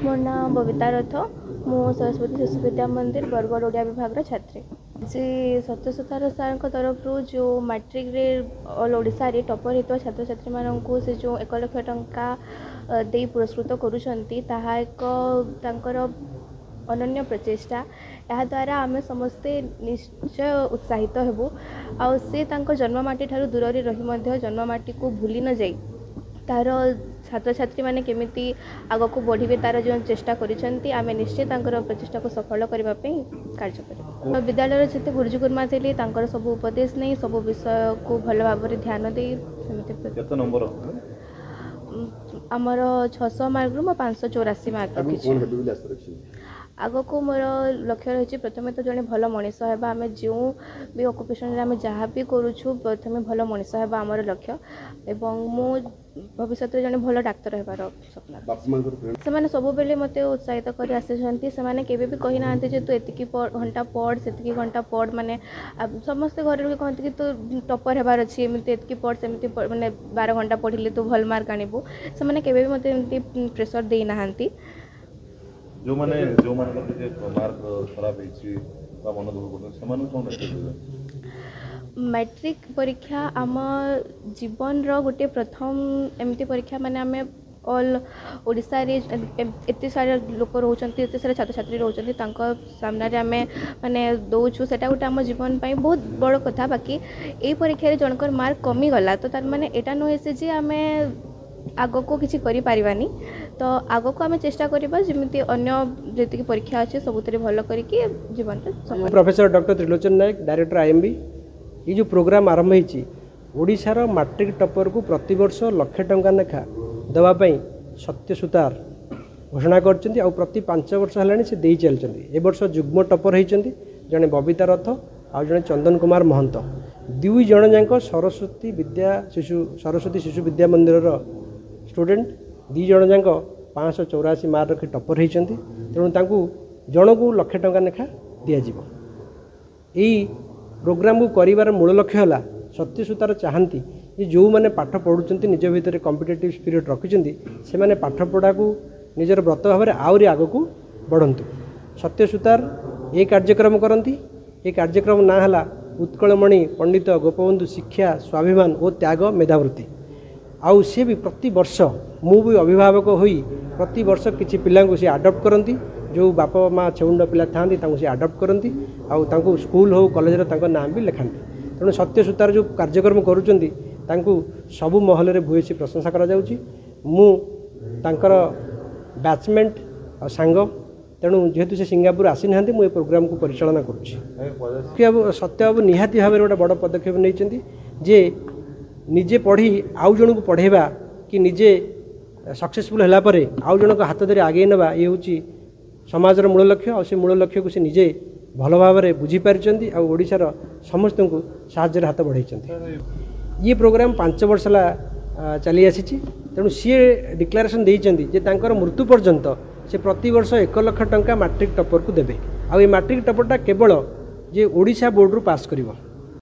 ମୋ ନାଁ ବବିତା ରଥ। ମୁଁ ସରସ୍ୱତୀ ଶିଶୁ ବିଦ୍ୟା ମନ୍ଦିର, ବରଗଡ଼, ଓଡ଼ିଆ ବିଭାଗର ଛାତ୍ରୀ। ଯେ ସତ୍ୟସୁତାର ସାର୍ଙ୍କ ତରଫରୁ ଯେଉଁ ମାଟ୍ରିକରେ ଅଲ୍ ଓଡ଼ିଶାରେ ଟପର୍ ହେଇଥିବା ଛାତ୍ରଛାତ୍ରୀମାନଙ୍କୁ ସେ ଯେଉଁ 1 ଲକ୍ଷ ଟଙ୍କା ଦେଇ ପୁରସ୍କୃତ କରୁଛନ୍ତି, ତାହା ଏକ ତାଙ୍କର ଅନନ୍ୟ ପ୍ରଚେଷ୍ଟା। ଏହାଦ୍ୱାରା ଆମେ ସମସ୍ତେ ନିଶ୍ଚୟ ଉତ୍ସାହିତ ହେବୁ। ଆଉ ସେ ତାଙ୍କ ଜନ୍ମମାଟି ଠାରୁ ଦୂରରେ ରହି ମଧ୍ୟ ଜନ୍ମମାଟିକୁ ଭୁଲି ନ ଯାଇ ତାର ଛାତ୍ରଛାତ୍ରୀମାନେ କେମିତି ଆଗକୁ ବଢ଼ିବେ, ତାର ଯେଉଁ ଚେଷ୍ଟା କରିଛନ୍ତି, ଆମେ ନିଶ୍ଚୟ ତାଙ୍କର ପ୍ରଚେଷ୍ଟାକୁ ସଫଳ କରିବା ପାଇଁ କାର୍ଯ୍ୟ କରିବୁ। ବିଦ୍ୟାଳୟର ଯେତେ ଗୁରୁଜୀ ଗୁରୁମା ଥିଲେ, ତାଙ୍କର ସବୁ ଉପଦେଶ ନେଇ, ସବୁ ବିଷୟକୁ ଭଲ ଭାବରେ ଧ୍ୟାନ ଦେଇ ସେମିତି। କେତେ ନମ୍ବର? ଆମର 600 ମାର୍କରୁ ମୁଁ 584 ମାର୍କ ରଖିଛି। ଆଗକୁ ମୋର ଲକ୍ଷ୍ୟ ରହିଛି ପ୍ରଥମେ ତ ଜଣେ ଭଲ ମଣିଷ ହେବା। ଆମେ ଯେଉଁ ବି ଅକୁପେସନରେ ଆମେ ଯାହା ବି କରୁଛୁ, ପ୍ରଥମେ ଭଲ ମଣିଷ ହେବା ଆମର ଲକ୍ଷ୍ୟ ଏବଂ ମୁଁ ଭବିଷ୍ୟତରେ ଜଣେ ଭଲ ଡାକ୍ତର ହେବାର ସ୍ୱପ୍ନ। ସେମାନେ ସବୁବେଳେ ମୋତେ ଉତ୍ସାହିତ କରି ଆସିଛନ୍ତି। ସେମାନେ କେବେ ବି କହିନାହାନ୍ତି ଯେ ତୁ ଏତିକି ଘଣ୍ଟା ପଢ଼, ସେତିକି ଘଣ୍ଟା ପଢ଼। ମାନେ ସମସ୍ତେ ଘରେ ଲୋକେ କହନ୍ତି କି ତୁ ଟପର୍ ହେବାର ଅଛି, ଏମିତି ଏତିକି ପଢ଼, ସେମିତି, ମାନେ 12 ଘଣ୍ଟା ପଢ଼ିଲେ ତୁ ଭଲ ମାର୍କ ଆଣିବୁ। ସେମାନେ କେବେ ବି ମୋତେ ଏମିତି ପ୍ରେସର୍ ଦେଇନାହାନ୍ତି। ଯେଉଁମାନେ ଯେଉଁମାନଙ୍କର ଟିକେ ମାର୍କ ଖରାପ ହେଇଛି ବା ମନ ଦୁଃଖ କରୁଛନ୍ତି, ସେମାନଙ୍କୁ କ'ଣ ମେସେଜ ଦେବେ? ମାଟ୍ରିକ ପରୀକ୍ଷା ଆମ ଜୀବନର ଗୋଟେ ପ୍ରଥମ ଏମିତି ପରୀକ୍ଷା, ମାନେ ଆମେ ଅଲ୍ ଓଡ଼ିଶାରେ ଏତେ ସାରା ଲୋକ ରହୁଛନ୍ତି, ଏତେ ସାରା ଛାତ୍ରଛାତ୍ରୀ ରହୁଛନ୍ତି, ତାଙ୍କ ସାମ୍ନାରେ ଆମେ ମାନେ ଦେଉଛୁ, ସେଇଟା ଗୋଟେ ଆମ ଜୀବନ ପାଇଁ ବହୁତ ବଡ଼ କଥା। ବାକି ଏଇ ପରୀକ୍ଷାରେ ଜଣଙ୍କର ମାର୍କ କମିଗଲା ତ ତାର ମାନେ ଏଇଟା ନୁହେଁ ସେ ଯେ ଆମେ ଆଗକୁ କିଛି କରିପାରିବାନି। ତ ଆଗକୁ ଆମେ ଚେଷ୍ଟା କରିବା ଯେମିତି ଅନ୍ୟ ଯେତିକି ପରୀକ୍ଷା ଅଛି ସବୁଥିରେ ଭଲ କରିକି ଜୀବନରେ। Professor doctor Trilochan Nayak, director IMB. ଏଇ ଯେଉଁ ପ୍ରୋଗ୍ରାମ୍ ଆରମ୍ଭ ହେଇଛି, ଓଡ଼ିଶାର ମାଟ୍ରିକ ଟପରକୁ ପ୍ରତିବର୍ଷ ଲକ୍ଷେ ଟଙ୍କା ଲେଖା ଦେବା ପାଇଁ ସତ୍ୟ ସୁତାର ଘୋଷଣା କରିଛନ୍ତି, ଆଉ ପ୍ରତି 5 ବର୍ଷ ହେଲାଣି ସେ ଦେଇ ଚାଲିଛନ୍ତି। ଏ ବର୍ଷ ଯୁଗ୍ମ ଟପର ହେଇଛନ୍ତି ଜଣେ ବବିତା ରଥ ଆଉ ଜଣେ ଚନ୍ଦନ କୁମାର ମହନ୍ତ। ଦୁଇ ଜଣ ଯାକ ସରସ୍ୱତୀ ବିଦ୍ୟା ଶିଶୁ ସରସ୍ୱତୀ ଶିଶୁ ବିଦ୍ୟା ମନ୍ଦିରର ଷ୍ଟୁଡେଣ୍ଟ। ଦୁଇ ଜଣ ଯାକ 584 ମାର୍କ ରଖି ଟପର ହେଇଛନ୍ତି। ତେଣୁ ତାଙ୍କୁ ଜଣକୁ ଲକ୍ଷେ ଟଙ୍କା ଲେଖା ଦିଆଯିବ। ଏଇ ପ୍ରୋଗ୍ରାମକୁ କରିବାର ମୂଳ ଲକ୍ଷ୍ୟ ହେଲା, ସତ୍ୟ ସୁତାର ଚାହାନ୍ତି ଯେ ଯେଉଁମାନେ ପାଠ ପଢ଼ୁଛନ୍ତି, ନିଜ ଭିତରେ କମ୍ପିଟେଟିଭ୍ ସ୍ପିରିଟ୍ ରଖିଛନ୍ତି, ସେମାନେ ପାଠପଢ଼ାକୁ ନିଜର ବ୍ରତ ଭାବରେ ଆହୁରି ଆଗକୁ ବଢ଼ନ୍ତୁ। ସତ୍ୟ ସୁତାର ଏ କାର୍ଯ୍ୟକ୍ରମ କରନ୍ତି। ଏ କାର୍ଯ୍ୟକ୍ରମ ନାଁ ହେଲା ଉତ୍କଳମଣି ପଣ୍ଡିତ ଗୋପବନ୍ଧୁ ଶିକ୍ଷା, ସ୍ୱାଭିମାନ ଓ ତ୍ୟାଗ ମେଧାବୃତ୍ତି। ଆଉ ସିଏ ବି ପ୍ରତିବର୍ଷ, ମୁଁ ବି ଅଭିଭାବକ ହୋଇ ପ୍ରତିବର୍ଷ କିଛି ପିଲାଙ୍କୁ ସେ ଆଡ଼ପ୍ଟ କରନ୍ତି। ଯେଉଁ ବାପା ମା ଛେଉଣ୍ଡ ପିଲା ଥାଆନ୍ତି, ତାଙ୍କୁ ସେ ଆଡ଼ପ୍ଟ କରନ୍ତି ଆଉ ତାଙ୍କୁ ସ୍କୁଲ ହେଉ କଲେଜରେ ତାଙ୍କ ନାଁ ବି ଲେଖାନ୍ତି। ତେଣୁ ସତ୍ୟ ସୁତାର ଯେଉଁ କାର୍ଯ୍ୟକ୍ରମ କରୁଛନ୍ତି, ତାଙ୍କୁ ସବୁ ମହଲରେ ଭୂୟସୀ ପ୍ରଶଂସା କରାଯାଉଛି। ମୁଁ ତାଙ୍କର ବ୍ୟାଚମେଟ୍ ଆଉ ସାଙ୍ଗ। ତେଣୁ ଯେହେତୁ ସେ ସିଙ୍ଗାପୁର ଆସିନାହାନ୍ତି, ମୁଁ ଏ ପ୍ରୋଗ୍ରାମକୁ ପରିଚାଳନା କରୁଛି। ସତ୍ୟବାବୁ ନିହାତି ଭାବରେ ଗୋଟେ ବଡ଼ ପଦକ୍ଷେପ ନେଇଛନ୍ତି ଯେ ନିଜେ ପଢ଼ି ଆଉ ଜଣଙ୍କୁ ପଢ଼େଇବା କି ନିଜେ ସକ୍ସେସଫୁଲ୍ ହେଲା ପରେ ଆଉ ଜଣଙ୍କ ହାତ ଧରି ଆଗେଇ ନେବା, ଇଏ ହେଉଛି ସମାଜର ମୂଳ ଲକ୍ଷ୍ୟ। ଆଉ ସେ ମୂଳ ଲକ୍ଷ୍ୟକୁ ସେ ନିଜେ ଭଲ ଭାବରେ ବୁଝିପାରିଛନ୍ତି ଆଉ ଓଡ଼ିଶାର ସମସ୍ତଙ୍କୁ ସାହାଯ୍ୟରେ ହାତ ବଢ଼େଇଛନ୍ତି। ଇଏ ପ୍ରୋଗ୍ରାମ 5 ବର୍ଷ ହେଲା ଚାଲି ଆସିଛି। ତେଣୁ ସିଏ ଡିକ୍ଲାରେସନ୍ ଦେଇଛନ୍ତି ଯେ ତାଙ୍କର ମୃତ୍ୟୁ ପର୍ଯ୍ୟନ୍ତ ସେ ପ୍ରତିବର୍ଷ 1 ଲକ୍ଷ ଟଙ୍କା ମାଟ୍ରିକ ଟପରକୁ ଦେବେ। ଆଉ ଏ ମାଟ୍ରିକ ଟପରଟା କେବଳ ଯେ ଓଡ଼ିଶା ବୋର୍ଡ଼ରୁ ପାସ୍ କରିବ।